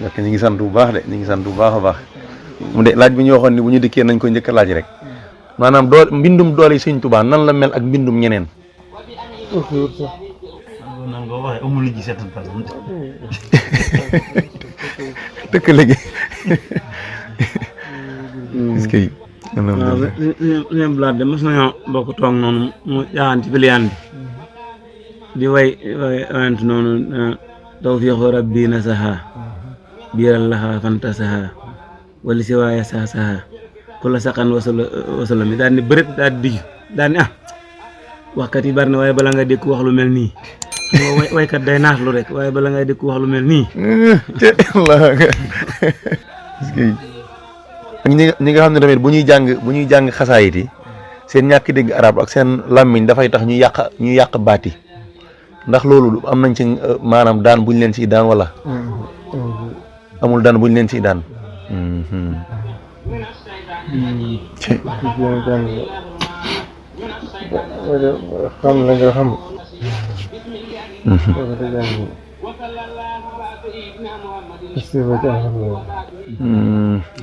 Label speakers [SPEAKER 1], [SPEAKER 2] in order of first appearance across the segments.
[SPEAKER 1] ok ñu ngi sant bu baax de ñu ngi sant bu baax a baax mu de laaj bi ñu waxoon ni bu ñu dikkee nañ ko njëkk a laaj rek maanaam dool mbindum doole Sëñ Tuubaa nan la mel ak mbindum ñeneen.
[SPEAKER 2] nan nga waxee amul lu ji seetal par
[SPEAKER 1] dëkk léegi est-ce que
[SPEAKER 2] waaw ñoom blaat de mos nañoo bokk toog noonu mu jaaxaan ci piliyaan bi di wayant noonu tawfiixu rabbi nasaha biiral laxa fantasaha wali si waaye saha ku la saqan wasula mi daal ni bërët daal di daal ni waxkat yi bari na waaye bala nga dégg wax lu mel nii waykat day naaslu rek waaye bala ngay dégg wax lu mel nii
[SPEAKER 1] ak ñi nga xam ne tamit bu ñuy jàng xasaayit yi seen ñàkk dégg arab ak seen làmmiñ dafay tax ñu yàq baati ndax loolu am nañ ci maanaam daan buñ leen ciy daan wala amul daan buñ leen ciy daan.
[SPEAKER 3] xam la nga xam.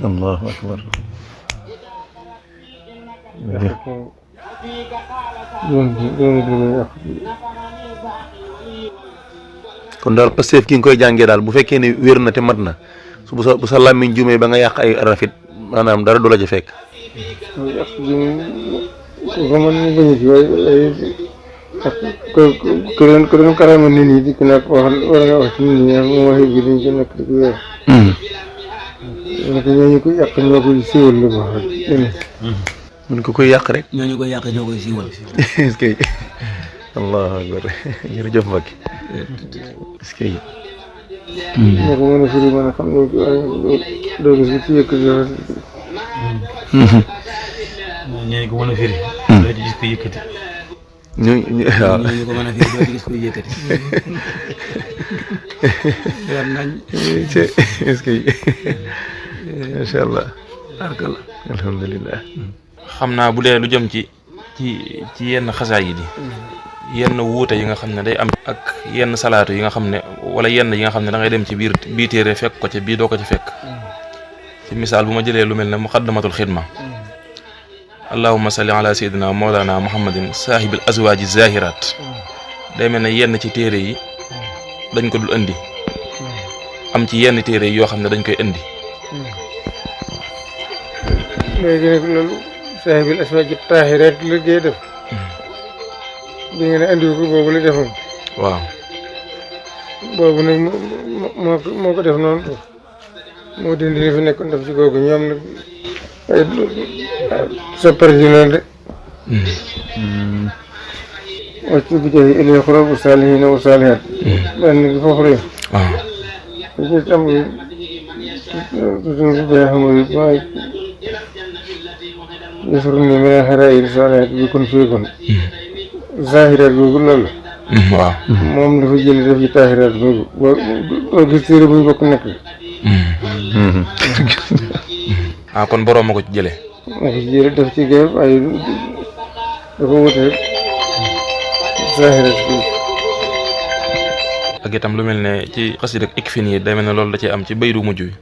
[SPEAKER 1] allahu akbar. kon daal Pastef ki nga koy jàngee daal bu fekkee ne wér na te mat na bu sa làmmiñ juumee ba nga yàq ay rafet maanaam dara du la ca fekk.
[SPEAKER 3] ku doon karama nit ñi dikk nag war nga wax ci nit ñi moom waxi bi dañ ko nekk di ko wér. ñooñu ko yàq ñoo koy siiwal la ko wax
[SPEAKER 1] mun ko koy yàq rek.
[SPEAKER 2] ñooñu koy yàq ñoo koy siiwal.
[SPEAKER 1] est-ce que allahu akbar jërëjëf Mbacke est-ce que.
[SPEAKER 3] ñoo ko mën a firi mën a xam ne doo gis ci yëkk
[SPEAKER 2] ñooñu ko mën a firi. doo ci gis ko yëkkati.
[SPEAKER 1] waaw
[SPEAKER 2] ñooñu ko mën a firi doo ci gis ko yëkkati.
[SPEAKER 1] est-ce que macha allah. alhamdulilah.
[SPEAKER 4] xam naa bu dee lu jëm ci yenn xasaay yi yenn wuute yi nga xam ne day am ak yenn salaatu yi nga xam ne wala yenn yi nga xam ne da ngay dem ci bii téere fekk ko ca bii doo ko ci fekk ci misaal bu ma jëlee lu mel ne muqaddamatul xidma allahumma salli ala sayyidina mawlana muhammadin saahibil azwaaji zahirat day mel ne yenn ci téere yi dañ ko dul indi am ci yenn téere yi yoo xam ne dañ koy indi.
[SPEAKER 3] léegi nag loolu saahibil azwaaji taahiraat liggéey def bi nga ne andi ko boobu la defoon.
[SPEAKER 4] waaw.
[SPEAKER 3] boobu nag moo ko def noonu moo dindi li fi nekkoon def ci googu ñoom nag ay soppar ji loolu de. wàcc bi jaay ilay xurab saalihiina wa saalihaat. benn gi foofu la.
[SPEAKER 4] waaw.
[SPEAKER 3] li ci am tuuti bay xam nga mooy yasruni min al-haraa'iri saalihaat bi kun fayakun. zahiraat googu loolu la.
[SPEAKER 4] waaw.
[SPEAKER 3] moom dafa jëlee def ci taahiraat googu boo gis téere bu ñu bokk nekk.
[SPEAKER 4] kon borom ma ko ci jëlee.
[SPEAKER 3] moo ko ci jëlee def ci géej waaye dafa wute zahiraat googu.
[SPEAKER 4] ak itam lu mel ne ci xasida ak ikfin yi day mel ne loolu da cee am ci baydu mujj wi.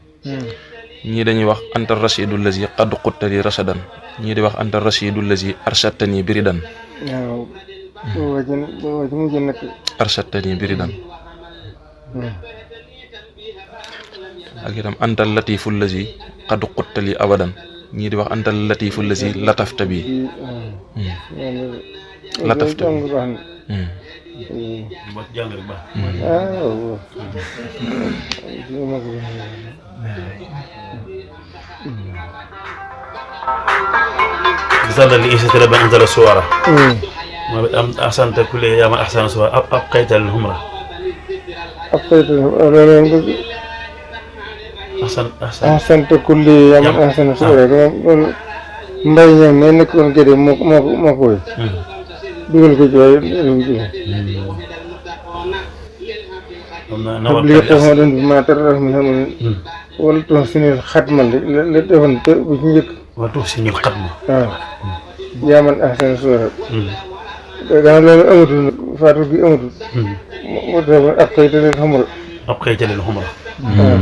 [SPEAKER 4] ñii dañuy wax anta rashidul lazi qad quttali rashadan ñii di wax anta rashidul lazi arshattani biridan.
[SPEAKER 3] waaw boo ci mujj nekk.
[SPEAKER 4] arshattani biridan. ak itam anta latiful lazi qad quttali abadan ñii di wax anta latiful lazi latafta bi. latafta bi.
[SPEAKER 2] jàng rek baax.
[SPEAKER 3] waaw.
[SPEAKER 2] زاد لي إيش تلبن أنزل السوارة. ما بدأم أحسنت كل يوم أحسن سوارة أبقيت الهمرة.
[SPEAKER 3] أبقيت الهمرة. أحسنت كل يوم أحسن سوارة. mbay ñoom mais nekkoon gerte moo koy. dugal ko ci waaye li taxaw doon bi ma tar rahmi xam ne wala tox si ne xatmal la defoon te bu ci njëkk
[SPEAKER 2] wala tox si ñu xatma
[SPEAKER 3] waaw yaaman ahsan suura daa loolu amatul faatu gi amatul moo defoon ab xëy te leen xamul
[SPEAKER 2] ab xëy te leen xamul
[SPEAKER 3] waaw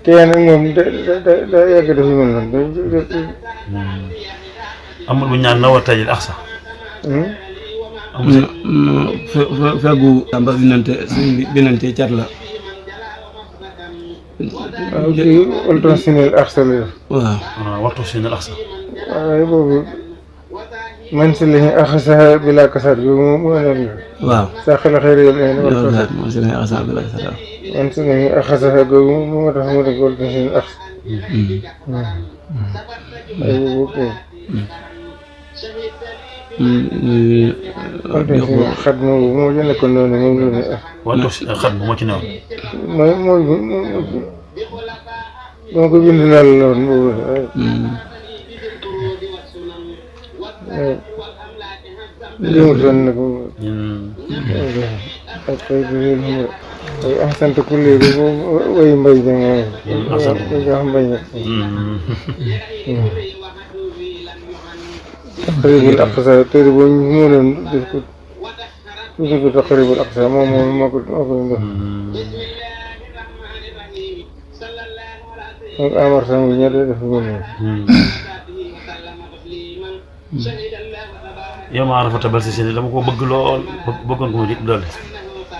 [SPEAKER 3] kee nag moom da yàgg def yu mel noonu
[SPEAKER 5] amul bu ñaan na war tajil ak sax
[SPEAKER 2] fegu ba binante cat la
[SPEAKER 3] waaw kii ultra sinel ak sa la def
[SPEAKER 2] waaw
[SPEAKER 5] waxtu sinel ak sax
[SPEAKER 3] waaye boobu man si lañu axasa bi laa kasaat bi mu nekk la
[SPEAKER 2] waaw
[SPEAKER 3] sa xel xëy yëpp ne war kasaat
[SPEAKER 2] man si lañu axasa bi laa kasaat
[SPEAKER 3] man si lañu axasa googu moo tax mu def ultra sinel ak waaye boobu kay xat moom moo ci nekkoon noonu moom la ne
[SPEAKER 5] waxtu xat bu moo ci newoon
[SPEAKER 3] mooy moo ko bind naa la woon boobu limutoon nag ak ay ahsanta kulli way mbay ja moom mbay ja taqribul aqsa téere boo ñu mënoon def ko tuuti ko taqribul aqsa moom moo ko def donc Amar Samb ña dee def mel noonu
[SPEAKER 5] yow ma arafata bal si sini dama ko bëgg lool bëggoon ko mu di dolli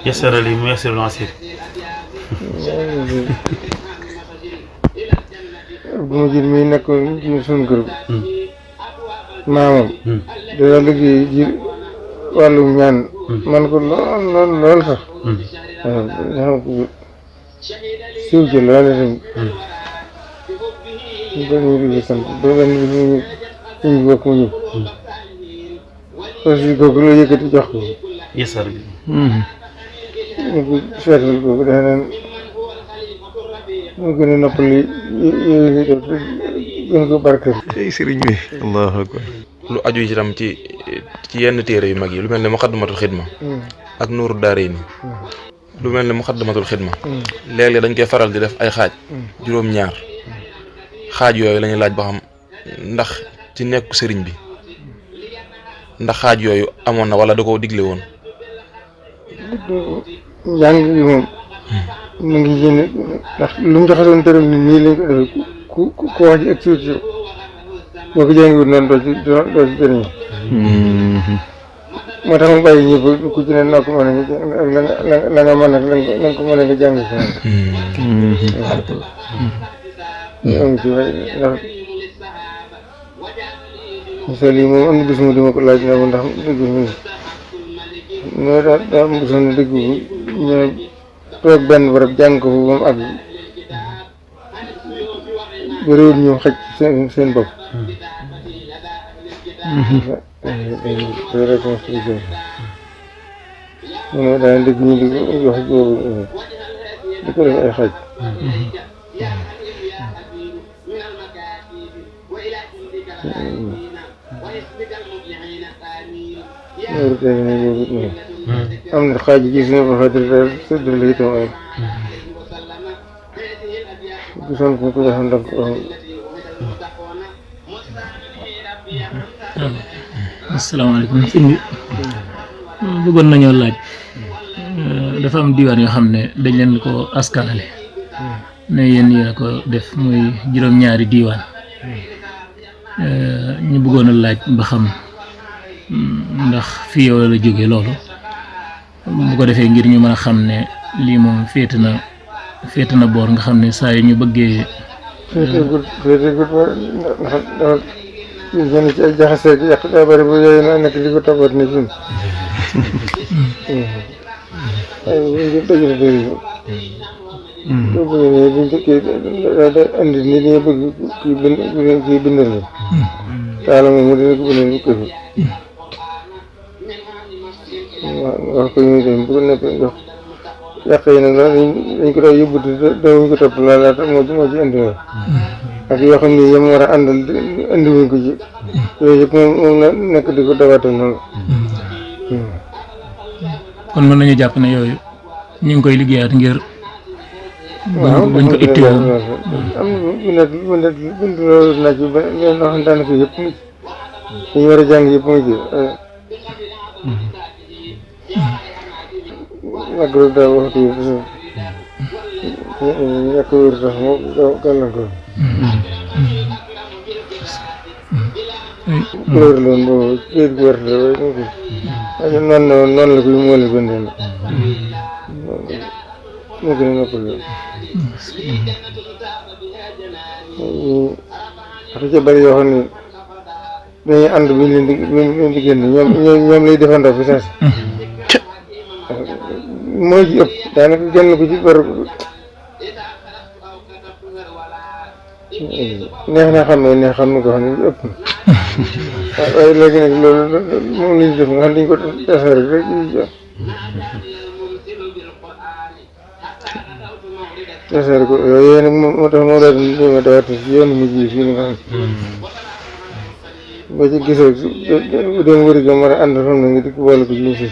[SPEAKER 5] yesara li mu yesara lancir
[SPEAKER 3] bu ma jël mi nekkoon ci suñu kër maamam dina liggéey ji wàllum ñaan man ko lool sax waaw xam ko siw ci lool itam ba ñu liggéey sant ba benn bi ñu bokk mu ñëw aussi kooku la yëkkati jox ko
[SPEAKER 5] yesara bi
[SPEAKER 3] mu ko seetal kooku dafa naan moo gën a noppali yooyu ngi def gën ko barkeel
[SPEAKER 1] ay sëriñ bi allahu akbar
[SPEAKER 4] lu aju itam ci yenn téere yu mag yi lu mel ne muqaddamatul xidma ak nuuru daarayni lu mel ne muqaddamatul xidma léeg-léeg dañ koy faral di def ay xaaj juróom-ñaar xaaj yooyu la ñuy laaj ba xam ndax ci nekku sëriñ bi ndax xaaj yooyu amoon na wala da koo digle woon
[SPEAKER 3] njàng yi moom mu ngi génne ndax lu mu joxasoon tëral ni nii lañ ko defee ku wax ci expliqué boo ko jàngiwut noonu doo ci jëriñu moo tax mu bàyyi ñëpp ku ci ne noo ko mën a la nga mën ak la nga ko mën a nga jàng ko amu ci way ndax misal yi moom am na bis mu dima ko laaj na ko ndax dëgg daa am gisoon ne dëgg bu ñu toog benn barab jàng ko fa ba mu àgg ba réewul ñu xaj seen bopp mu ne daan dëgg ñu di wax boobu di ko def ay xaj loolu tey ne boobu moom am na xaaj yi gis nga ba xadir daal sëddal la itam ay gisoon ko ko waxoon ndax
[SPEAKER 6] asalaamaaleykum sëñ bi bëggoon nañoo laaj dafa am diwaan yoo xam ne dañ leen ko askanale ne yéen yéen a ko def muy juróom-ñaari diwaan ñu bëggoon a laaj ba xam ndax fii yow la jógee loolu bu ko defee ngir ñu mën a xam ne lii moom féete na boor nga xam ne saa yu ñu bëggee
[SPEAKER 3] féete gud ndax dafa gën ci ay jaxasee yàq daa bëri ba yooyu naa nekk di ko tabat ni fim ay dajale dëri boo bëggee ne buñ fekkee da andi ni dañu bëgg kii bindal la taala moom mu dina ko bindal bu këfi wax ko ñu dem bu ko nekkee jox yàq yi nag dañ ko daal yóbbu dawuñ ko topp laata moo ci indi lool ak yoo xam ne yam war a àndal andi wuñ ko ci yooyu yëpp moom la nekk di ko dawatal noonu
[SPEAKER 6] kon mën nañu jàpp ne yooyu ñu ngi koy liggéeyaat ngir
[SPEAKER 3] waaw
[SPEAKER 6] bañ ko itteewoo
[SPEAKER 3] am na bind loolu naaj bi ba leen loo xam daanaka yëpp ngi ci ñu war a jàng yëpp ngi ci magro daa waxtu yëpp ñàkk wér tax moo gàllankoor loolu loon boobu këyit gu wert la waaye noonu la koy moole bindee na moo gën a noppal yoon wax ca bëri yoo xam ne dañuy ànd bu ñu leen di génn ñoom lay defandoo fi saasi moo ci ëpp daanaka génn ko ci bër neex na xam ne xam na ko xam ne ëpp na waaye léegi nag loolu moom la ñu def nga xam ne dañu ko tasaare rek tasaare ko yooyu nag moo tax moo daal di jéem a dawaat ci yoonu mujj yi fii nga xam ba ci gisoo dem wëri ga mën a ànd xam ne nga di ko boole ko ci ñu si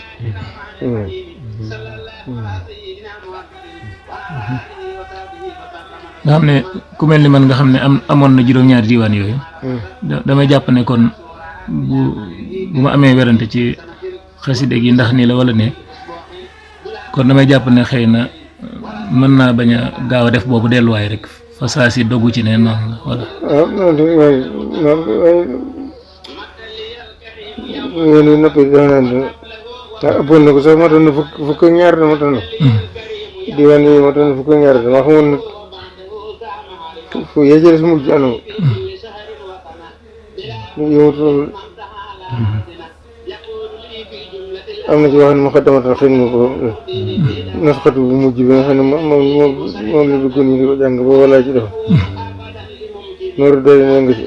[SPEAKER 6] nga xam ne ku mel ni man nga xam ne amoon na juróom-ñaari diwaan yooyu damay jàpp ne kon bu ma amee werante ci xaside gi ndax nii la wala ne kon damay jàpp ne xëy na mën naa bañ a gaaw a def boobu delluwaay rek fa saa si dogu ci ne noonu la wala
[SPEAKER 3] waaw noonu waaye yéen noppi dafa naan ëppoon na ko sax matoon na fukk ak ñaar da matoon na diwaan yooyu matoon na fukk ak ñaar dama xamoon nag fu yee ci des mujj anam yëmut loolu am na ci wax ne ma xaddamatal xëy na ko nasxatu bu mujj bi nga xam ne moom la bëggoon ñu di ko jàng booba laa ci def nooru doy ne nga ci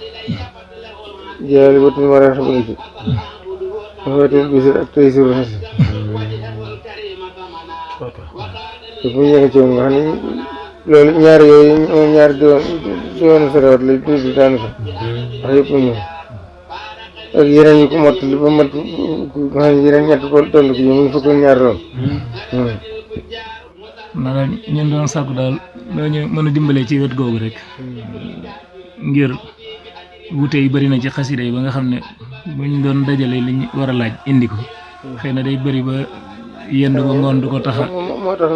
[SPEAKER 3] jaali ba tuñ mara xam nga ci dafatul bisir ak tey sur xasi te fu ñu ci woon nga xam ne loolu ñaar yooyu moom ñaari diwaanu sarawat lay tudd daanaka wax yëpp ñu ak yeneen yu ko mottali ba mat nga xam ne yeneen ñett ko toll ko yi mu ngi fukk ak ñaar lool
[SPEAKER 6] maanaam ñun doon sàkku daal doo ñu mën a dimbalee ci wet googu rek ngir wute yi bëri na ci xasida yi ba nga xam ne buñ doon dajale li ñu war a laaj indi ko xëy na day bëri ba yendu ba ngoon du ko taxa
[SPEAKER 3] moo tax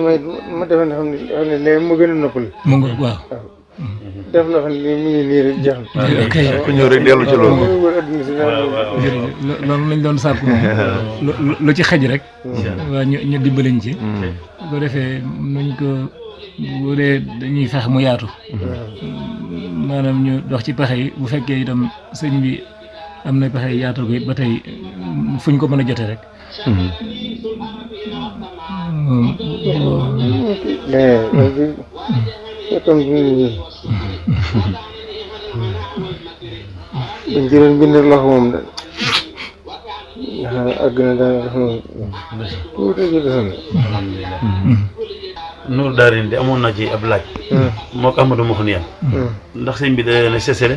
[SPEAKER 3] ma defe ne xam ne léegi mu gën a noppal
[SPEAKER 6] mu nga waaw
[SPEAKER 3] def loo xam ne mu ngi nii rek jeex na
[SPEAKER 6] ok
[SPEAKER 1] ku ñëw rek dellu ci loolu
[SPEAKER 6] loolu lañ doon sàkku moom lu ci xej rek waaw ñu dimbaliñ ci bu ko defee nuñ ko bu dee dañuy fex mu yaatu maanaam ñu dox ci pexe yi bu fekkee itam sëñ bi am na pexe yi yaatal ko it ba tey fuñ ko mën a jote rek
[SPEAKER 3] dañ ci doon bind loxo moom da ndax àgg na daanaka xam nga tuuti ci desoon
[SPEAKER 5] alhamdulilah Nour Daarayni de amoon na ci ab laaj moo ko Amadou Moukhni yam ndax sëñ bi da leen a sesele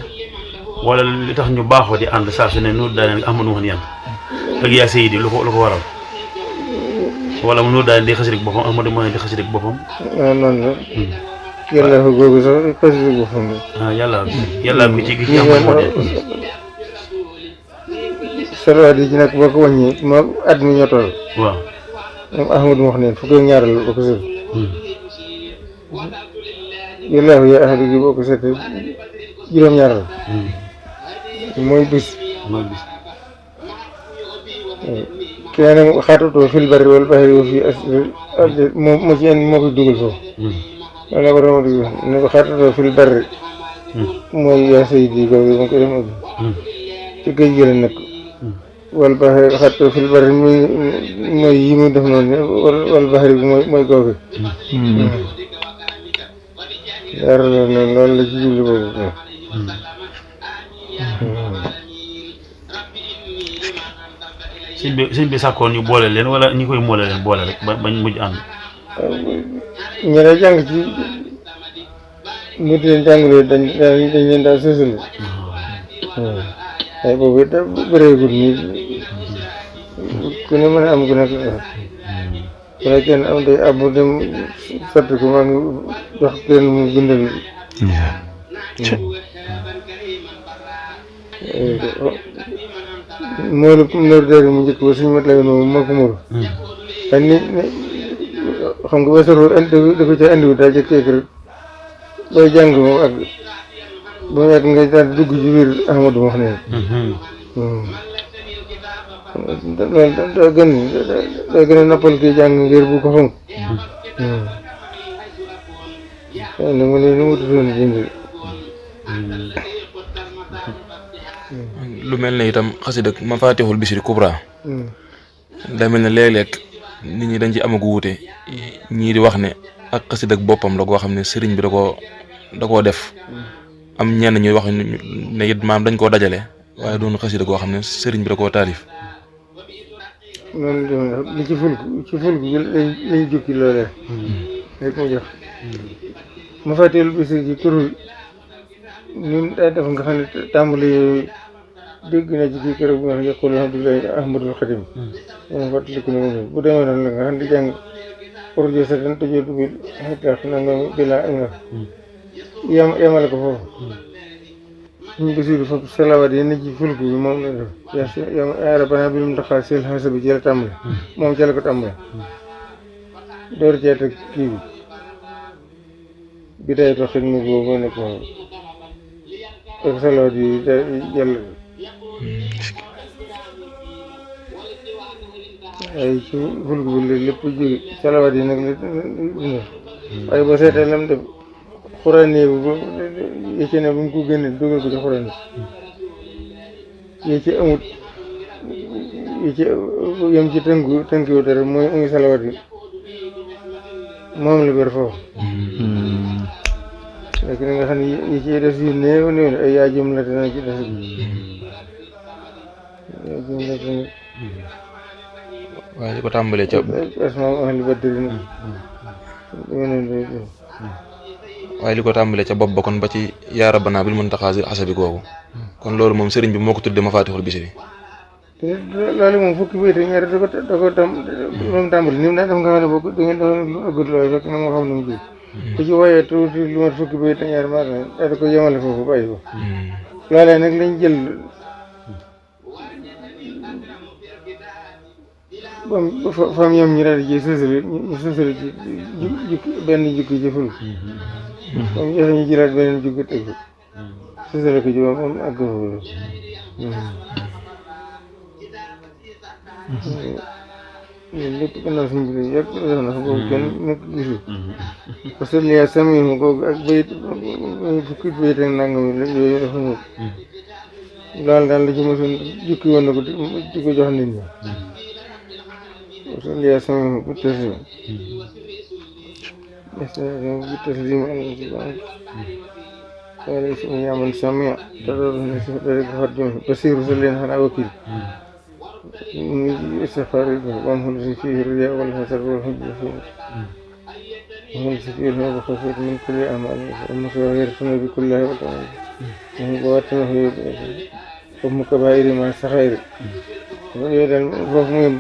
[SPEAKER 5] wala li tax ñu baaxoo di ànd saa su ne Nour Daarayni Amadou Moukhni yam ak yaa Seydi lu ko waral wala mu Nour Daarayni di xasida boppam Amadou Moukhni di xasida boppam
[SPEAKER 3] waaw noonu la yàlla fa googu sax xasida boppam la
[SPEAKER 5] yàlla bi ci gi moo de
[SPEAKER 3] salawaat yi ci nag boo ko wàññi moo at mi ñoo toll
[SPEAKER 5] waaw
[SPEAKER 3] moom Ahmadou wax ne fukk ak ñaar la boo ko seet yàlla fa yaa ahadu gi boo ko seetee juróom-ñaar la mooy bis kii nag xaatatoo fil barri wal bahri wa fii moo ci indi moo koy dugal foofu wala ko dama dugg ne ko xaatatoo fil barri mooy yaa Seydi googu ma koy def ci géej gi la nekk wal baxari xatto fil bari mooy yi mu def noonu wal baxari bi mooy googu yaara loolu la ci jublu boobu
[SPEAKER 5] sëñ bi sàkkoon ñu boole leen wala ñi koy moole leen boole rek bañ mujj ànd
[SPEAKER 3] ñu lay jàng ci mu di leen jàngalee dañ leen daal sësale waaye boobu it bëreegul nii ku ne mën a am ku nekk wala kenn am day ab dem sotti ko maa ngi jox kenn mu bindal moolu Nour Daarayni mu njëkk ba suñu mat la moom moo ko muru waaye xam nga ba soro da ko ca andiwu daa jëkk rek booy jàng moom ak ba mu yàgg nga daal dugg ci biir Ahmadou wax ne loolu daa gën a noppal kii jàng ngir bu ko fonk xëy na ma ne nu mu tutoon jënd
[SPEAKER 4] lu mel ne itam xasida Mafatihul Bichri Kubra day mel ne léeg-léeg nit ñi dañ ci amagu wuute ñii di wax ne ak xasida boppam la goo xam ne sëriñ bi da koo def am ñenn ñuy wax ne it maam dañ koo dajale waaye doon xasida goo xam ne sëriñ bi da koo taalif.
[SPEAKER 3] noonu dem li ci fulk bi lañ jukki loolee rek mu jox Mafatihul Bichri ci turu ni daa def nga xam ne tàmbali yooyu dégg na ci kii keroog bi nga xam ne yaqul alhamdulillahi Ahmadul Xadim moom fàttaliku ne moom bu demee noonu la nga xam di jàng projet sa tan tëjee dubil xetax na nga bila ak nga yemale ko foofu suñ basiru foofu salawaat yi ne ci fulk bi moom la def yaa rabbana bi mu taxaa sel xasa bi ci la tàmbale moom ci la ko tàmbale door cee teg kii bi day to xidma boobu moo nekk moom ak salawaat yi yàlla ay ci fulk bi la lépp jóge salawaat yi nag la waaye boo seetee lam def xuraan yi bu ci ne bu mu ko génne dugal ko ci xuraan yi ci amut yi ci yem ci tënkiwu dara mooy ngi salawaat yi moom la ber foofu léegi nga xam ne yi ci des yu néew ay yaa jëm la dana ci des yaa jëm la dana
[SPEAKER 4] waaye li ko tàmbalee ca
[SPEAKER 3] asmaa ahli badri
[SPEAKER 4] waaye li ko tàmbalee ca bopp ba kon ba ci yaa rabbana bil muntaxaa zil xasabi googu kon loolu moom sëriñ bi moo ko tuddee Mafatihul Bichri
[SPEAKER 3] te loolu moom fukki bayt ñaar da ko moom tàmbali ni mu daan def nga xam ne boo da ngeen doon lu ëggut loolu fekk na moo xam ne mu ji ku ci woyee tuuti lu mat fukki bayt ñaar maa da ko yemale foofu bàyyi ko loolee nag lañ jël ba fam yom ñu daal di ji sësale ñu sësale ci jukki benn jukki ci ful moom joxe ñu jëlaat beneen jukki teg sësale ko ci moom ak foofu loolu lépp gannaaw suñu bi yàgg def na ko boobu kenn nekk gisul parce que li sami ma googu ak bayit fukki bayit ak nangam yooyu dafa ñëw loolu daal la ci mosoon jukki woon na ko di ko jox nit ñi parce que li sami ma bu tësi bu tësi ma wala si yaman samia te loolu ne si dara ko fat jëm basiru sa leen xanaa wakil من استغفار وهم فيه الرياء والحسد والحب وهم فيه الخوف من كل أعمال والمصغر بكلها والتعالى وهم قواتنا وهم كبائر مع الصغائر ويدا الفهم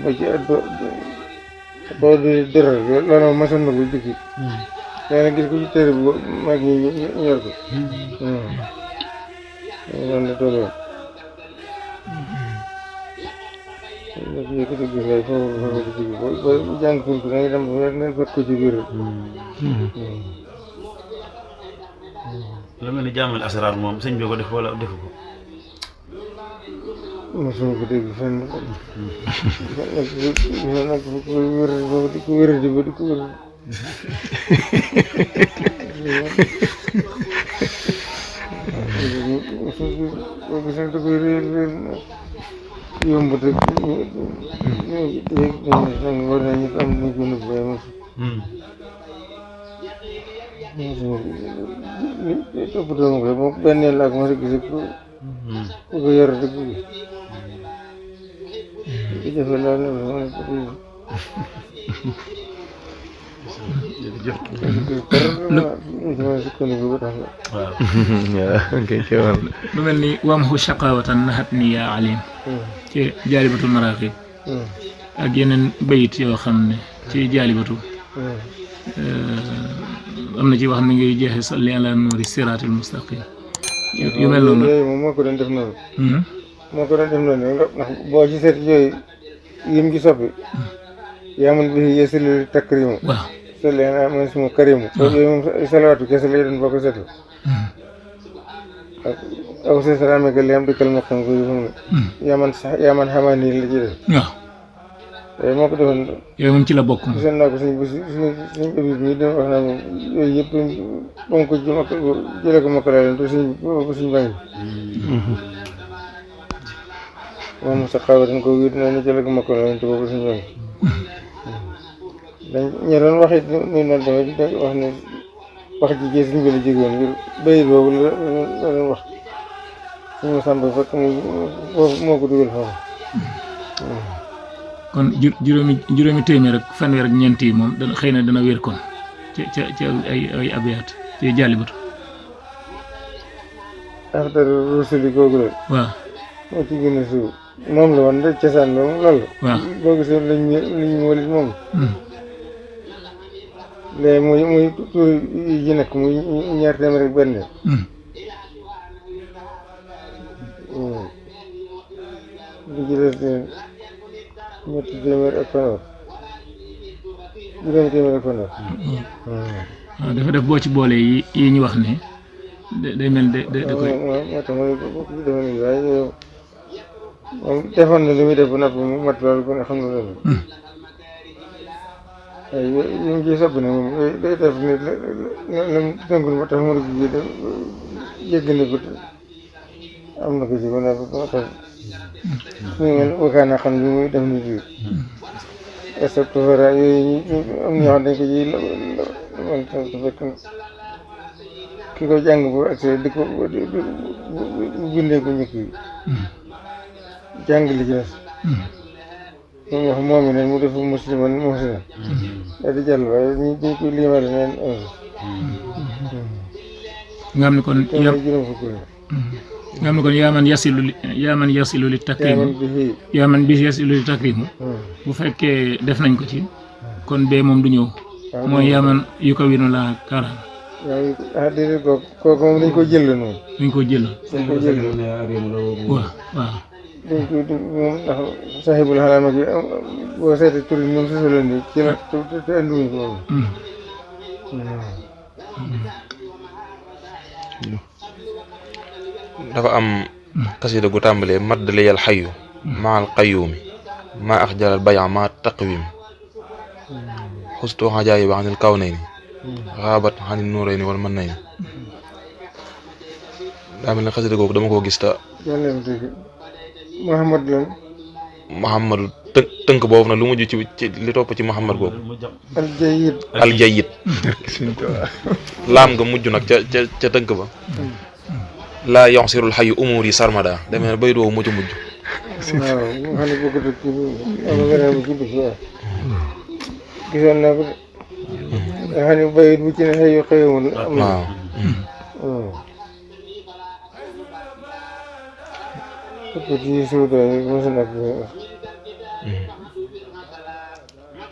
[SPEAKER 3] بعد الدرر لأنه ما سنة بالذكي لأن كيف كنت ترى ما كنت يركض أنا تقول yëkkati gis ngay foofu ci biir boo jàng fulk da ngay dem ne fekk ko ci biir
[SPEAKER 5] lu mel ni jaamal asraar moom sëñ bi ko def wala defu ko
[SPEAKER 3] mosuma ko dégg fenn nag di ko wér di ko wér boo gis nag da koy réer yomb te war nañu am nañ ko nëbb waaye mosu toppatoo ma ko moom benn laa ko mos a gis ku ko yor dëgg bi jafe lool ne ma ne
[SPEAKER 6] lu mel ni wamhu shaqawatan nahat ni yaa alim ci jaalibatul maraqib ak yeneen bayit yoo xam ne ci jaalibatu am na ci wax mi ngay jeexe salli ala nuuri siraatil mustaqim yu mel noonu
[SPEAKER 3] yooyu moom moo ko doon def noonu moo ko doon def noonu ndax boo ci seet yooyu yim gi soppi yaa man bi yasilu takrimu
[SPEAKER 6] waaw
[SPEAKER 3] salli ala man ismu karimu yooyu moom salawaatu kese lay doon boo ko seetlu ak aw sa salaame ka li am dëkkal maqam ko yu xam ne yaa man xamaa nii la ci def
[SPEAKER 6] waaw
[SPEAKER 3] yooyu moo ko defoon
[SPEAKER 6] yooyu moom ci la bokk moom
[SPEAKER 3] gisoon naa ko suñ ëbib mi dama wax naa moom yooyu yëpp ba mu ko jëlee ko makka laa leen te suñ bàyyi moom sa xawa dañ ko wéet na ni jëlee ko makka laa leen te boobu suñ bàyyi dañ ñe doon wax it ni noonu tamit da wax ne wax ji gée suñ bi la jóge woon ngir bayit boobu la doon wax suñu sàmb fekk moo ko dugal foofu
[SPEAKER 6] kon juróomi téeméer ak fanweer ak ñeent yi moom dana xëy na dana wér kon ci ay abiyaat ci jàllibatu
[SPEAKER 3] after rusuli googu la
[SPEAKER 6] waaw
[SPEAKER 3] moo ci gën a suuf moom la woon rek cosaan la moom loolu
[SPEAKER 6] waaw
[SPEAKER 3] boo gisee liñ walit moom léegi muy tur yi nekk muy ñaar téeméer ak benn li ci des ñetti téeméer ak fanweer juróomi téeméer ak fanweer
[SPEAKER 6] waaw dafa def boo ci boole yi ñu wax ne day mel da koy
[SPEAKER 3] moo tax ma bokk ci defe nañ waaye yow moom defoon na li muy def ba noppi mu mat loolu kon xam na loolu waaye yi mu ciy sopp ne moom day def ni lam tënkul ma tax mu rek ji def jégg na ko am na ko ci ba noppi moo tax suñu mel wakaana xam li muy def ni fii estoptofara yooyu am na ñoo xam dañ ko ji man tam su fekk ki ko jàng bu accès di ko bindee ko njëkk yi jàng li ci des moom wax moom it mu def musliman muhsina daal di jàll waaye ñu koy liimale neen
[SPEAKER 6] nga xam ne kon
[SPEAKER 3] juróom fukk la
[SPEAKER 6] nga xam ne kon yaaman yasilu li takrimu yaaman bi yasilu li takrimu bu fekkee def nañ ko ci kon bee moom du ñëw mooy yaaman yu ko winu laa karaan
[SPEAKER 3] waaw déedéet kooku moom dañ ko jël noonu
[SPEAKER 6] dañ ko jël
[SPEAKER 3] dañ ko jël
[SPEAKER 6] waaw waaw
[SPEAKER 3] dañ ko moom ndax saxibul xalaama gi boo seetee tur yi moom soso leen di ci la te andiwuñ ko moom
[SPEAKER 4] dafa am xasida gu tàmbalee maddaliyal xayu maal qayuumi maa ax jalal bayan maa taqwim xustu xajaayi ba xanil kaw nay ni xaabat xanil nuuray ni wala mën nay ni daa mel ne xasida googu dama koo gis ta
[SPEAKER 3] Muhammad lan
[SPEAKER 4] Muhammadu tënk boobu nag lu mujj ci li topp ci Muhammad googu aljayid laam nga mujj nag ca tënk ba laa yonsirul xayu umur yi sarmada demee ne bay doo mujj
[SPEAKER 3] waaw xam ne bëgg dëkk ama beneen bu ci dëkk waaw gisoon naa ko de nga xam ne bayit bu ci ne xëyu xëyumul am na
[SPEAKER 4] waaw
[SPEAKER 3] ci suuda mos na ko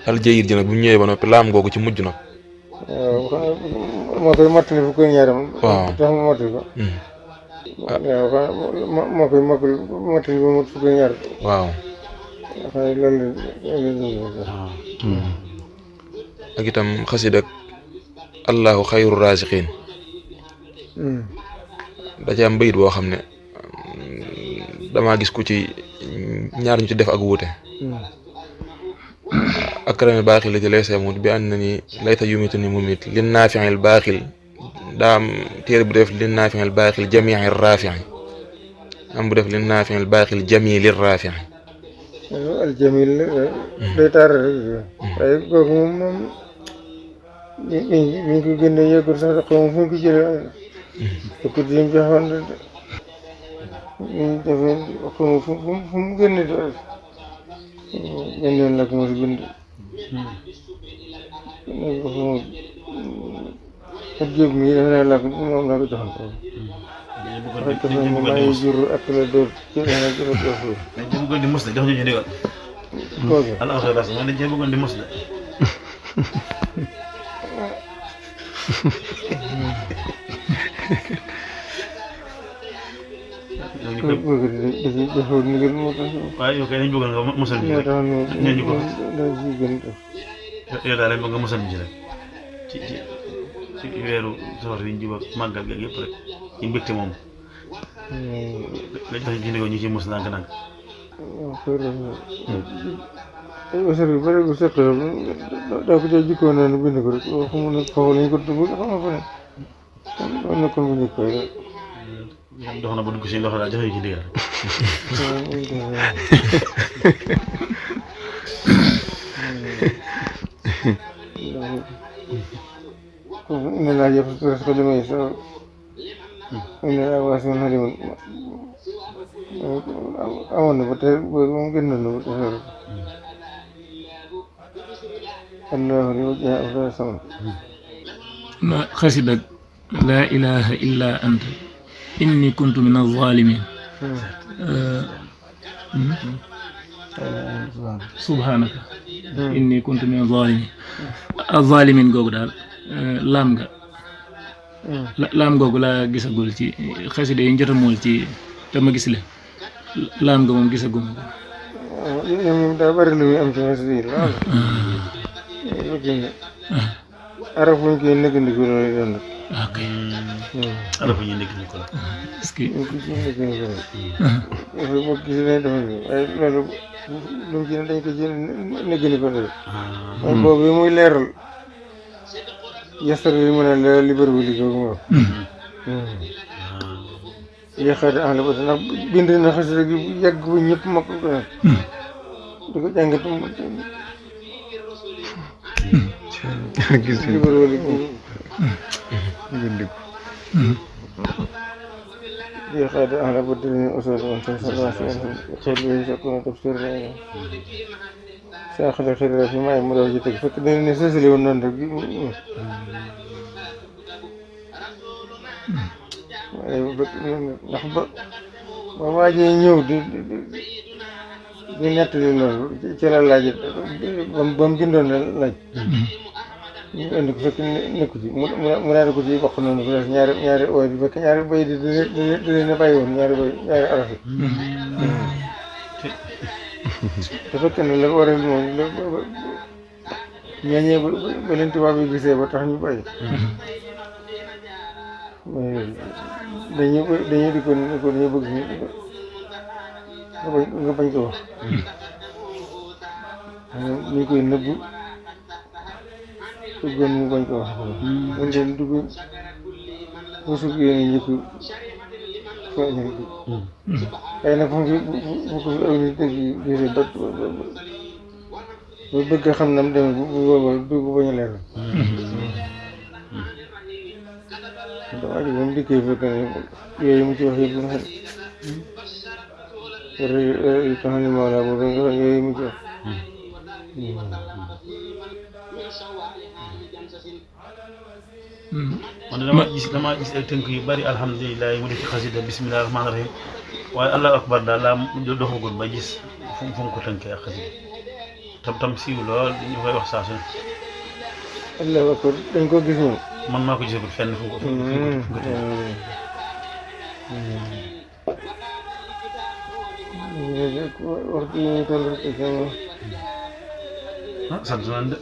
[SPEAKER 4] aljayid ji nag bu ñëwee ba noppi laam googu ci mujj nag
[SPEAKER 3] waaw moo koy mottali fu koy ñaaram
[SPEAKER 4] waaw
[SPEAKER 3] tax mu mottali ko waaw moo koy mottali ba mot fu koy ñaar
[SPEAKER 4] waaw
[SPEAKER 3] xam ne loolu
[SPEAKER 4] ak itam xasida ak allahu xayru raziqin da ci am bayit boo xam ne damaa gis ku ci ñaar ñu ci def ak wuute akrami baaxil la ci lay seemut bi ànd na ni layta yumitu ni mumit lin naafiil baaxil daa am téere bu def lin naafiil baaxil jamiil raafiil am bu def lin naafiil baaxil jamiilir raafiil
[SPEAKER 3] aljamil day taar rek waaye kooku moom mi ngi ko génne yëgul sax xaw ma fu ñu ko jëlee ko dim joxoon ñu defee xaw ma fu mu génne ñeneen la ko mos a bind ko fu mu ak jóg mi defe naa la ko moom la ko joxoon wax dafa ma maa ngi jur ak la dóor ci dana jëla ko suuf
[SPEAKER 5] dañ cee bëggoon di mos de jox ñu ci ndigal
[SPEAKER 3] kooku
[SPEAKER 5] alhamdulilah man dañ cee bëggoon di mos de ñu koy
[SPEAKER 3] bëgg di defoo ndigal moo tax
[SPEAKER 5] waaye yow kay dañ bëgg nga mosal ñu
[SPEAKER 3] moo
[SPEAKER 5] rek
[SPEAKER 3] tax
[SPEAKER 5] ñun ñu ko
[SPEAKER 3] da ci gën def
[SPEAKER 5] yow daal dañ bëgg nga mosal ñu ci rek ci weeru safar yi ñu jub ak màggal gi ak yëpp rek ci mbégte moom nga jox ñu ci ndigal ñu ci mos ndànk-ndànk
[SPEAKER 3] waaw kër ay wasar yu bëri bu seq daa ko cay jikkoo noonu bind ko rek xamu nag foofu lañ ko dugg xam nga fa ne loolu nekkoon bu njëkk koy rek
[SPEAKER 5] dox na ba dugg si ndox daal joxe ñu ci ndigal
[SPEAKER 3] ne laa jëf res ko demee sa ne laa waas man xalimun amoon na ba tey moom gën na ba tey allahu li wajha afdal sama
[SPEAKER 6] ma xasida laa ilaha illa anta inni kuntu min az-zalimin subhanaka inni kuntu min az-zalimin googu daal laam nga laam googu laa gisagul ci xasida yi njota mool ci te ma gis leen laam nga moom gisaguma ko
[SPEAKER 3] moom daa bëri lu muy am ci xasida yi lool araf buñ koy nëggandiku loolu doon nag
[SPEAKER 6] ok
[SPEAKER 5] ala fa ñu nekk ni ko la
[SPEAKER 6] est-ce que
[SPEAKER 3] ñu ko ci nëggandiku dafa bokk gis ne dafa waaye loolu lu mu ci ne dañ ko ci nëggandiku loolu mooy boobu yi muy leeral yastar li mu ne la li bëri bu liggéey moom yéexaate en la ba ndax bind na xasida gi yàgg bu ñëpp mokk ko nag di ko jàngat
[SPEAKER 1] gis
[SPEAKER 3] li bëri bu liggéey yéexaate en la ba dinañu osol woon sa salvation xel bi sa kono tafsir la saa xale xel fi may mu daw ci teg fekk dañ ne sësali woon noonu rek waaye ndax ba waajee ñëw di nettali loolu ci la laaj ba mu bindoon la laaj ñu indi ko fekk nekku ci mu daal ko ci bokk noonu fi ñaari ooy bi fekk ñaari bay di leen a bàyyi woon ñaari araf yi te fekk ne la waral moom ñooñee ba leen tubaab yi gisee ba tax ñu bàyyi dañuy di ko dañuy bëgg nga bañ ko wax ñu koy nëbbu bëggoon mu bañ ko wax mun leen dugg mosug yéene njëkk feeñal bi xëy na fu ko fi aw ni dëgg gisee ba bëgg xam nam demee bu boobaa dugg bañ a leer waaye moom dikkee fekk ne yooyu mu ci wax yëpp nga xam yu tax ni Mawla boobu nga xam yooyu mu ci wax
[SPEAKER 5] man damaa gis ay tënk yu bari alhamdulilah mu def ci xasida bismillahi rahmaani rahim waaye allahu akbar daal laa doxagul ba gis fu mu ko tënkee ak xasida tam siiw lool ñu koy wax saa su ne
[SPEAKER 3] allahu akbar dañ ko gis moom
[SPEAKER 5] man maa ko gisagul fenn fu mu ko tënkee
[SPEAKER 3] waxtu yi ñu toll rek
[SPEAKER 5] sant nañ de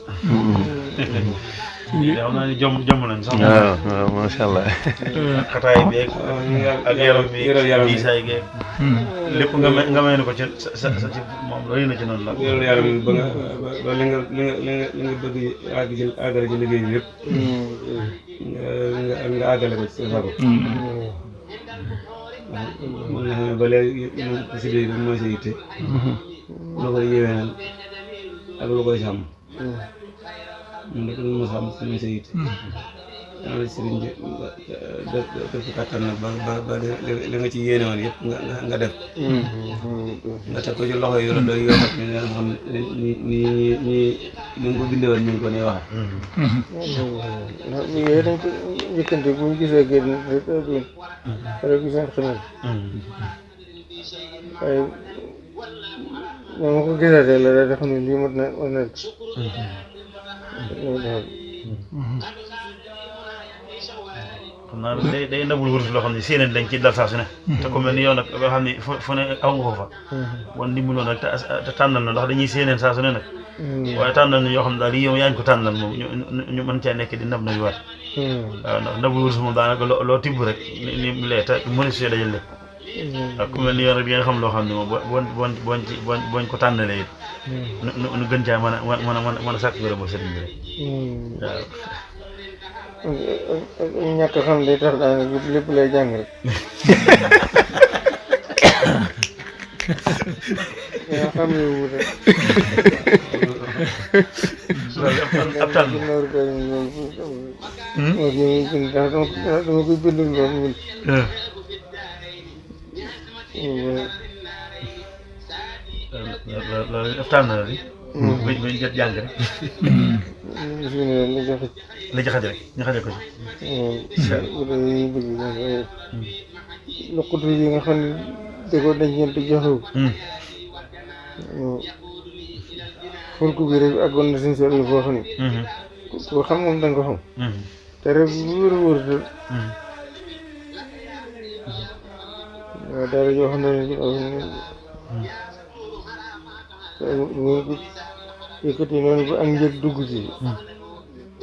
[SPEAKER 5] xam naa ne jom nañ sax
[SPEAKER 1] waaw macha allah
[SPEAKER 5] xataay beeg ak yaram bi diisaay geeg lépp nga may ne ko ci sa ci moom loolu na ci noonu la
[SPEAKER 2] yàlla yaram ba nga ba li nga bëgg àggale ci liggéey bi yëpp nga àggale ko ci sa sago mën nga xam ne ba léegi moom si biir bi mooy sa yitte lu koy yéwénal ak lu koy sàmm moom rek lu ma sàmm si mooy sa yitte yàlla sëriñ bi def ko kàttan nag ba li nga ci yéene woon yëpp nga def nga teg ko ci loxo yu la doy yoo xam ne nga xam ni nga ko bindee woon ñu ngi ko ne waxe
[SPEAKER 3] ndax yooyu dañ ko njëkkante bu ñu gisee génn rek rek gis nañ xamal waaye ñoo ma ko gisaatee la daal xam ne lii mot na
[SPEAKER 5] xam naa day ndabul wurus loo xam ne séeneen dañ ci dal saa su ne te ku mel ni yow nag nga xam ne fu ne aw nga ko fa wan dimbaloon nag te tànnal na ndax dañuy séeneen saa su ne nag waaye tànnal na yoo xam ne daal yi yow yaa ngi ko tànnal moom ñu mën cee nekk di ndab na yu waat waaw ndax ndabul wurus moom daanaka loo tibb rek ni lee te mënu si dajal lépp waaw ku mel ni yow nag di nga xam loo xam ne moom boñ ko tànnalee it nu gën caa mën a sàkk ngërëmal sëriñ bi rek waaw
[SPEAKER 3] ñàkk xam day tax daanaka lépp lay jàng rek yaa xam ne wu rek
[SPEAKER 5] loolu ab tànn
[SPEAKER 3] ginaaru kay loolu moo fi muy bind ndax dama koy bindul loolu mu
[SPEAKER 5] loolu ab tànn la di bañ jot jàng rek
[SPEAKER 3] li jafe
[SPEAKER 5] la ci xaj rek ñu xajal ko ci
[SPEAKER 3] bu dee yi bëgg loqutu yi nga xam ne da ko dencante joxewu fulku bi rek àggoon na suñ sol foo xam ne ko xam moom da nga ko xam te rek wóor a wóor waaw dara joo xam ne yëkkati noonu ba ak njëg dugg ci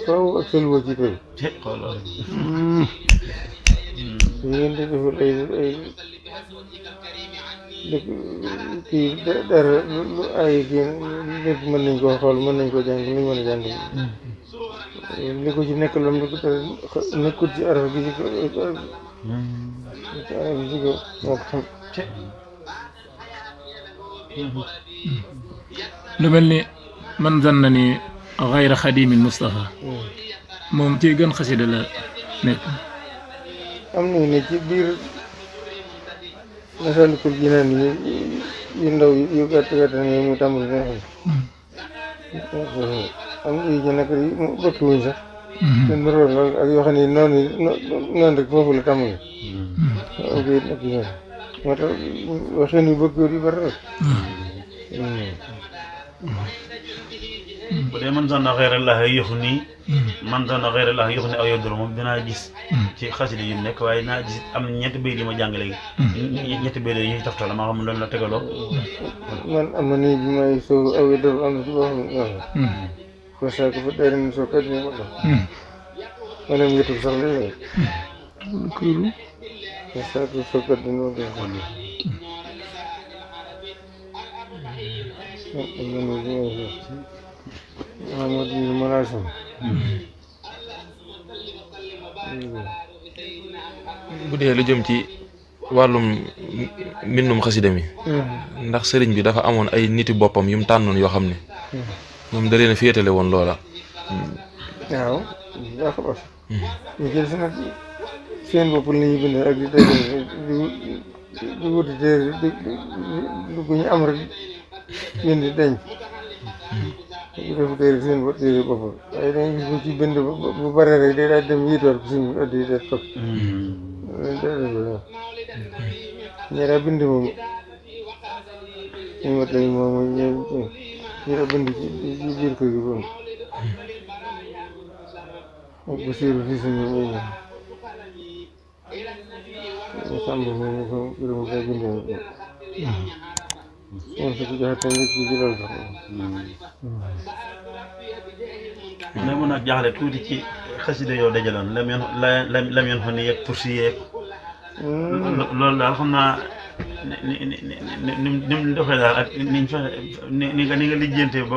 [SPEAKER 3] faaw ak sëlwoo ci tey
[SPEAKER 5] xool loolu
[SPEAKER 3] ngeen di defal ay kii dara lu ay kii lépp mën nañ koo xool mën nañ koo jàng lu ñu mën a jàng li ko ci nekk lam li ko tere nekkut ci araf bi ci ko araf bi ci ko moo ko xam
[SPEAKER 6] lu mel ni man zanna ni xayra xadimil Mustafa moom ci gën xasida la nekk
[SPEAKER 3] am na ne ci biir Masaalikul Jinaan yu ndaw yu gàtt gàtt ne mu tàmbali ne am na yu ci nekk mu bëkk wuñ sax te nuroo lool ak yoo xam ne noonu rek foofu la tàmbali ok nag noonu moo tax waxeen yu bëgg yu bari rek
[SPEAKER 5] bu dee man zanna xayra llaahi yuxni man zanna xayra llaahi yuxni aw yadurru moom dinaa gis ci xasida yu nekk waaye dinaa gis am na ñetti béy yi ma jàng léegi ñetti béy yi ñuy taftal maa xam loolu la tegaloo
[SPEAKER 3] man am na nii bi may soo aw yadurru am na ci boo xam ne fa saako fa dara ni soo kat ni ma dox maanaam yëtub sax la yooyu fa saako soo kat ni ma dox am na nii bi may soo Muhammad ibn Malasim
[SPEAKER 4] bu dee lu jëm ci wàllum mbindum xasida mi ndax sëriñ bi dafa amoon ay niti boppam yu mu tànnoon yoo xam ne moom da leen a féetale woon loola
[SPEAKER 3] waaw daa ko baax ñu jël si nag seen bopp la ñuy bind ak di dajale di wuti téere di gu ñu am rek bind denc di def téere seen bopp téere boppam waaye da nga gis bu ci bind bu bare rek day daal dem yiitoor ko suñu addi def toog ñi daa bind moom ñu wat lañ moom ñi daa bind ci biir kër gi boom ak bu siiru fii suñu ñëw ñu sàmb moom ko juróom koy bind moom su ko joxe te njëkk ci loolu sax
[SPEAKER 5] mais mun a jaaxle tuuti ci xasida yoo dajaloon lam yoon fa ni yeeg pour si yeeg loolu daal xam naa ni mu doxee daal ak niñ fexe ni nga lijjantee ba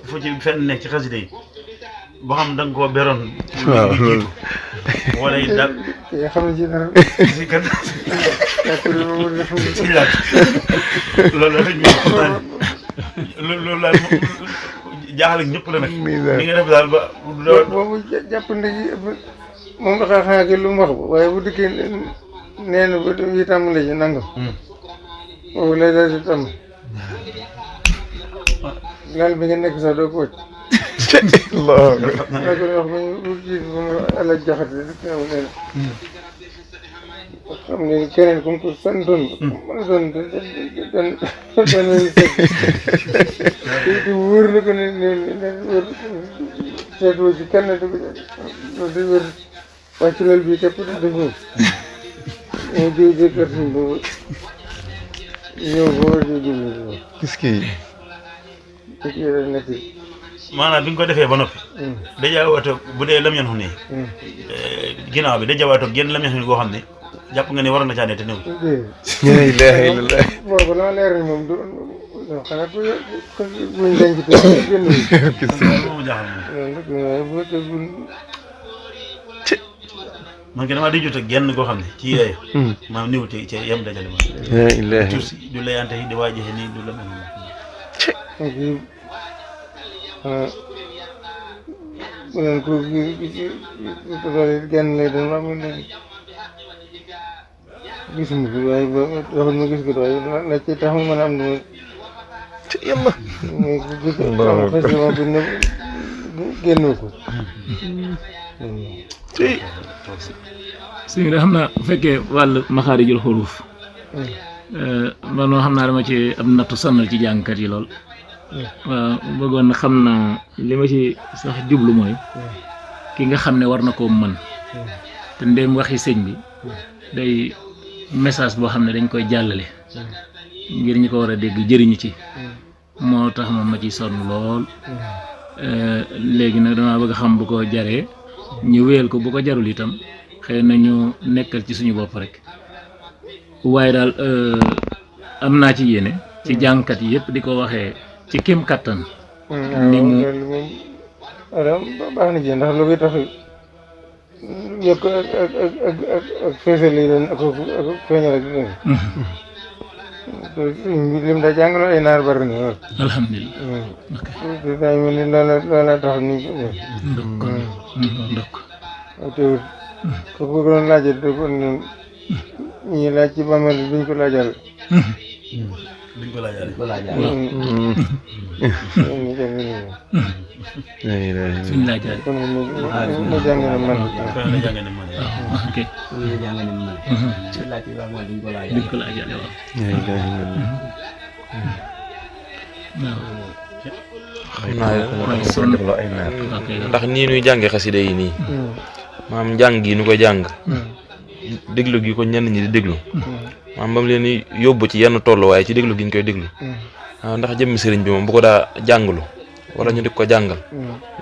[SPEAKER 5] fu ci fenn nekk ci xasida yi boo xam da nga koo beroon
[SPEAKER 1] waaw loolu
[SPEAKER 5] wala it daal
[SPEAKER 3] yaa xam ne ci dara
[SPEAKER 5] si kan
[SPEAKER 3] ci
[SPEAKER 5] laaj loolu la loolu daal jaaxle ñëpp la nag ni nga def daal ba
[SPEAKER 3] boobu jàpp na ci moom dafa xanaa ki lu mu wax waaye bu dikkee nee na ba yi tàmbale ci nangam boobu lay daal di tàmm laal bi nga nekk sax doo ko wàcc
[SPEAKER 1] Allah
[SPEAKER 3] daa ko wax bu ci ala jaxate xam ne keneen comme que santoon mën a doon leen te wóor na ko ne wóor seetoo ci kenn di ko di wér wàcc lal bi képp di def moom mu jóge kër suñ boobu ñëw ba war a jublu
[SPEAKER 1] gis kii
[SPEAKER 3] kii la nekk
[SPEAKER 5] maanaam bi nga ko defee ba noppi dajaa wato bu dee lam yan xu nii ginnaaw bi dajaa wato génn lam yan xu nii goo xam ne jàpp nga ne war na caa ne te néew
[SPEAKER 1] la ilaha illallah
[SPEAKER 3] boobu dama leer ni moom du xanaa ko buñ denc te génn
[SPEAKER 5] moom jaaxal moom
[SPEAKER 3] loolu bu fekkee bu
[SPEAKER 5] man ke damaa di jot ak genn goo xam ne ci yooyu maanaam néew te ci yem dajale ma
[SPEAKER 1] la ilaha
[SPEAKER 5] tuuti du layante yi di waajexe nii du la mel
[SPEAKER 3] kii bu leen ko genn lay doon maa ngi gisuma ko waaye ba waxul ma gis ko waaye la ci tax mu mën a am dama
[SPEAKER 1] yàlla
[SPEAKER 3] mais gis am xasima bu ne génnoo ko
[SPEAKER 6] sëñ bi xam naa bu fekkee wàllu maxaarijul xuruuf man moo xam naa dama ci am nattu sonnal ci jàngkat yi lool waaw bëggoon na xam naa li ma ci sax jublu mooy ki nga xam ne war na koo mën te ndéem waxi sëñ bi day message boo xam ne dañ koy jàllale ngir ñi ko war a dégg jëriñu ci moo tax moom ma ci sonn lool léegi nag damaa bëgg a xam bu ko jaree ñu wéyal ko bu ko jarul itam xëy na ñu nekkal ci suñu bopp rek waaye daal am naa ci yéene ci jàngkat yi yëpp di ko waxee ci kéem kattan ni mu
[SPEAKER 3] loolu moom alors baax na ci ndax lu koy tax yokk ak feesal yi doon ak feeñal ak lim daa jàngaloo ay naar bari na lool
[SPEAKER 6] alhamdulilah ok
[SPEAKER 3] daa mel ni loola tax ni
[SPEAKER 6] ndokk
[SPEAKER 3] teewul ko ko doon laajal da ko ne ñi laaj ci bàmmeel bi duñ ko laajal
[SPEAKER 5] duñ ko laajale
[SPEAKER 6] suñ laajaale
[SPEAKER 3] kon mu jàng na man
[SPEAKER 5] la jàng ne man
[SPEAKER 6] waaw ok duñ ko laajaale waaw waaw
[SPEAKER 4] xam naa
[SPEAKER 6] ok
[SPEAKER 4] ndax nii nuy jànge xasida yi nii maam njàng gi nu koy jàng déglu gi ko ñenn ñi di déglu maam ba mu leen di yóbbu ci yenn tolluwaay ci déglu gi ñu koy déglu waaw ndax jëmmi sëriñ bi moom bu ko daa jàngalu wala ñu di ko jàngal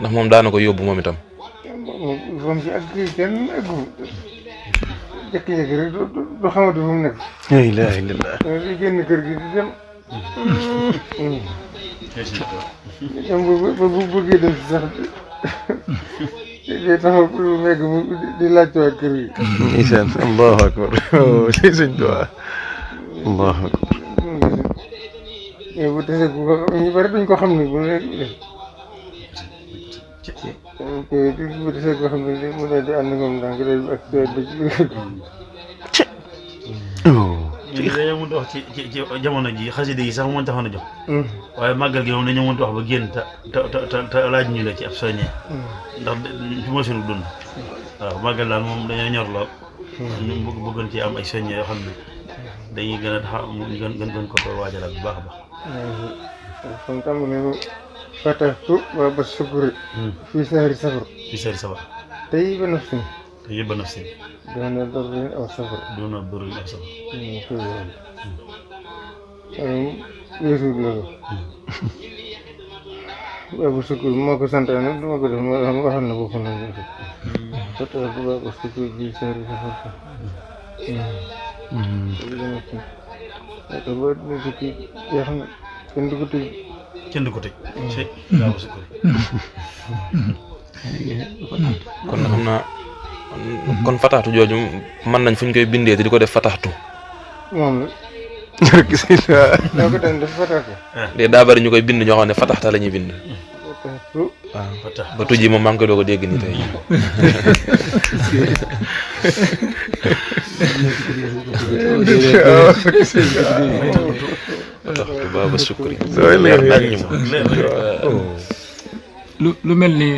[SPEAKER 4] ndax moom daana ko yóbbu moom itam
[SPEAKER 3] moom si ak kii kenn aggu jékki-jékki rek du xamatu fu mu nekk
[SPEAKER 1] la ilaha illallah
[SPEAKER 3] di génn kër gi di dem dem bu bëggee dem si sax day taxaw lu megg mu di laajtewaat kër gi
[SPEAKER 1] ndeysaan allahu akbar ci sëñ Tuubaa allahu akbar
[SPEAKER 3] mais bu desee bu ko ñu bari duñ ko xam ne bu nekk bu desee ko xam ne mu ne di ànd moom ndànk day ak ba ci biir kër gi
[SPEAKER 5] ñu dañoo mënut a wax ci jamono ji xasida yi sax moo taxoon a jox waaye màggal gi moom dañoo mënut a wax ba génn te laaj ñu la ci ab soññee ndax fi mooy sunu dund waaw màggal daal moom dañoo ñor lool ñu bëggoon ci am ay soññee yoo xam ne dañuy gën a taxaw gën ko tool waajalaat bu baax a baax
[SPEAKER 3] kon tàmbali fatahtu baaba sukuri fii sahri safar
[SPEAKER 5] fi seeri safar
[SPEAKER 3] tey ba naf sin
[SPEAKER 5] te yëpp a naf si
[SPEAKER 3] doona dorrin aw safar
[SPEAKER 5] doon na bëri ak safar
[SPEAKER 3] weesuut loolu baaba sukuri moo ko santaane du ma ko def ma waxal na boppam na fatahtu baaba sukuri fii sahri safar te boo dina sukki jeex na kenn du ko tëj
[SPEAKER 5] kenn du ko tëj ci gaaw a sukuri
[SPEAKER 4] kon xam naa kon fataxtu jooju mën nañ fu ñu koy bindee te di ko def fataxtu
[SPEAKER 3] moom
[SPEAKER 1] gis nga
[SPEAKER 3] la doo ko daan def fatahtu
[SPEAKER 4] de daa bari ñu koy bind ñoo xam ne fataxta la ñuy bind
[SPEAKER 3] fatahtu
[SPEAKER 4] waaw
[SPEAKER 5] fatax
[SPEAKER 4] ba tujji moom maa ngi koy doog a dégg nii tey fataxtu baaba sukri leer nañ ñu
[SPEAKER 6] lu mel ni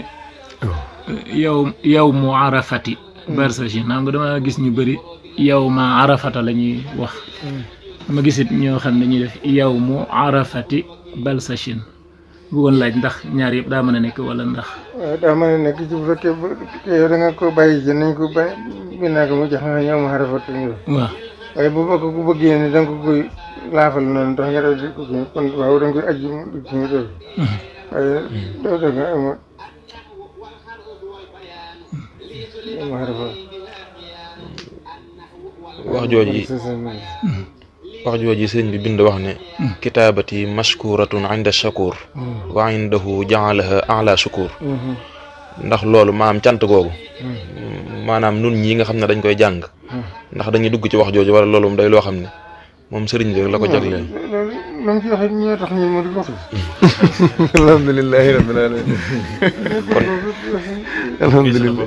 [SPEAKER 6] yow mu arafati barsachin xam nga dama gis ñu bëri yow ma arafata la ñuy wax dama gisit ñoo xam ne dañuy def yow mu arafati balsachin bëggoon laaj ndax ñaar yëpp daa mën a nekk wala ndax
[SPEAKER 3] waaw daa mën a nekk ci bu fekkee yow da nga ko bàyyi ci nañ ko bàyyi binaa ko mu jox nga ñoom xarafat ñu
[SPEAKER 6] waaw
[SPEAKER 3] waaye bu bokk ku bëggee ne da nga ko koy laafal noonu tax nga def di ko kii kon waaw da nga koy ajji mu dugg ci mu def waaye doo def nga am xarafat
[SPEAKER 4] wax jooji sëñ bi bind wax ne kitaabati mashkuratun inda shakur wa indahu jaalaha ala shukur ndax loolu maanaam cant googu maanaam nun ñi nga xam ne dañ koy jàng ndax dañuy dugg ci wax jooju wala loolu moom day loo xam ne moom sëriñ bi rek la ko jagleel
[SPEAKER 3] loolu lu mu ci waxee ñoo tax ñu ma di wax
[SPEAKER 1] alhamdulilahi rabbil alamin alhamdulilah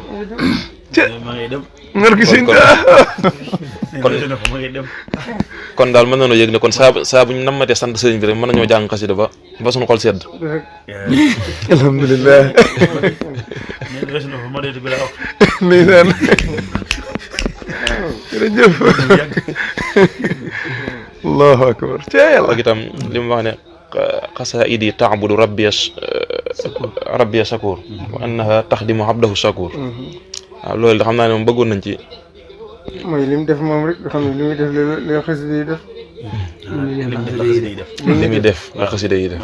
[SPEAKER 5] ma ngay dem
[SPEAKER 1] ngar gi sin
[SPEAKER 4] kon daal mën nañoo yëg ne kon saa bu ñu nammatee sant sëriñ bi rek mën nañoo jàng xasida ba suñu xol sedd
[SPEAKER 1] alhamdulilah ndeysaan jërëjëf allahu akbar ci yàlla
[SPEAKER 4] ak itam li mu wax ne xasaidi taabudu rabbiya shakur wa annaha taxdimu abdahu shakur waaw loolu da xam naa ne moom bëggoon nañ ci
[SPEAKER 3] mooy li mu def moom rek xam ne li muy def li xasida yi def
[SPEAKER 4] li muy def la xasida yi def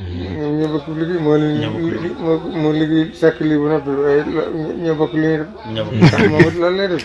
[SPEAKER 3] ñoom ñoo bokk liggéey moo liggéey sàkk lii bu noppi waaye ñoo bokk li ñuy def moom it loolu lay def